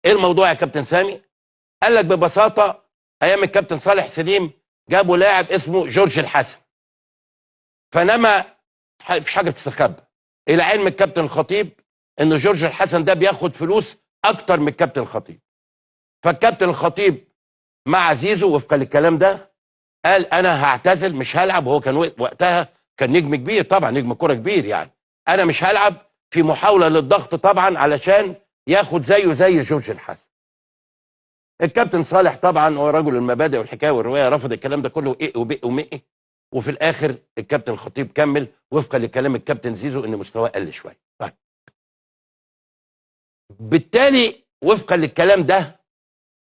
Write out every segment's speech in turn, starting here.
ايه الموضوع يا كابتن سامي؟ قال لك ببساطة ايام الكابتن صالح سليم جابوا لاعب اسمه جورج الحسن، فنما مفيش حاجة بتستخبى. الى علم الكابتن الخطيب ان جورج الحسن ده بياخد فلوس اكتر من الكابتن الخطيب. فالكابتن الخطيب مع زيزو وفقا للكلام ده قال انا هعتزل مش هلعب، وهو كان وقتها كان نجم كبير طبعا، نجم كورة كبير يعني، انا مش هلعب، في محاولة للضغط طبعا علشان ياخد زيه زي جورج الحسن. الكابتن صالح طبعا هو رجل المبادئ والحكاية والرواية، رفض الكلام ده كله ايه وبق ومئة، وفي الاخر الكابتن الخطيب كمل وفقا لكلام الكابتن زيزو ان مستواه قل شوية. طيب بالتالي وفقا للكلام ده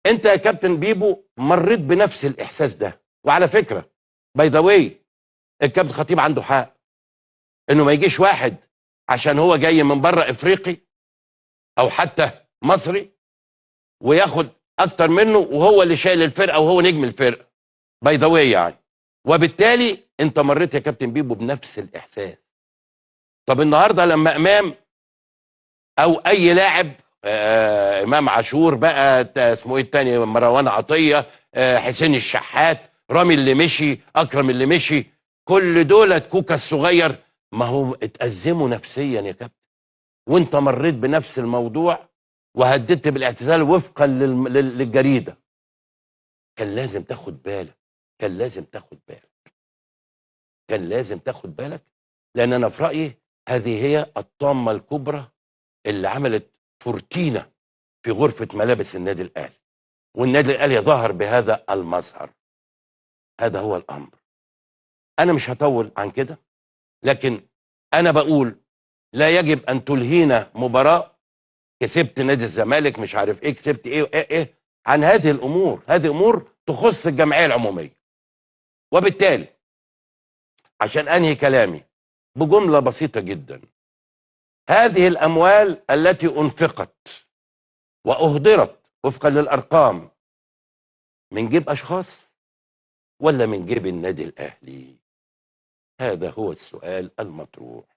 انت يا كابتن بيبو مريت بنفس الاحساس ده. وعلى فكرة by the way الكابتن خطيب عنده حق انه ما يجيش واحد عشان هو جاي من بره افريقي او حتى مصري وياخد اكتر منه وهو اللي شايل الفرقة وهو نجم الفرقة by the way يعني. وبالتالي انت مريت يا كابتن بيبو بنفس الاحساس. طب النهارده لما امام او اي لاعب، امام عاشور بقى، اسمه ايه التاني، مروان عطية، حسين الشحات، رامي اللي مشي، اكرم اللي مشي، كل دولت كوكا الصغير، ما هو اتأزموا نفسيا يا كابتن. وانت مريت بنفس الموضوع وهددت بالاعتزال وفقا للجريده. كان لازم تاخد بالك، كان لازم تاخد بالك، كان لازم تاخد بالك، لان انا في رايي هذه هي الطامة الكبرى اللي عملت فورتينا في غرفة ملابس النادي الاهلي، والنادي الاهلي ظهر بهذا المظهر. هذا هو الامر. انا مش هطول عن كده، لكن انا بقول لا يجب ان تلهينا مباراة كسبت نادي الزمالك مش عارف ايه، كسبت ايه وايه ايه، عن هذه الامور. هذه امور تخص الجمعية العمومية. وبالتالي عشان انهي كلامي بجملة بسيطة جدا، هذه الاموال التي انفقت واهدرت وفقا للارقام من جيب اشخاص ولا من جيب النادي الاهلي؟ هذا هو السؤال المطروح.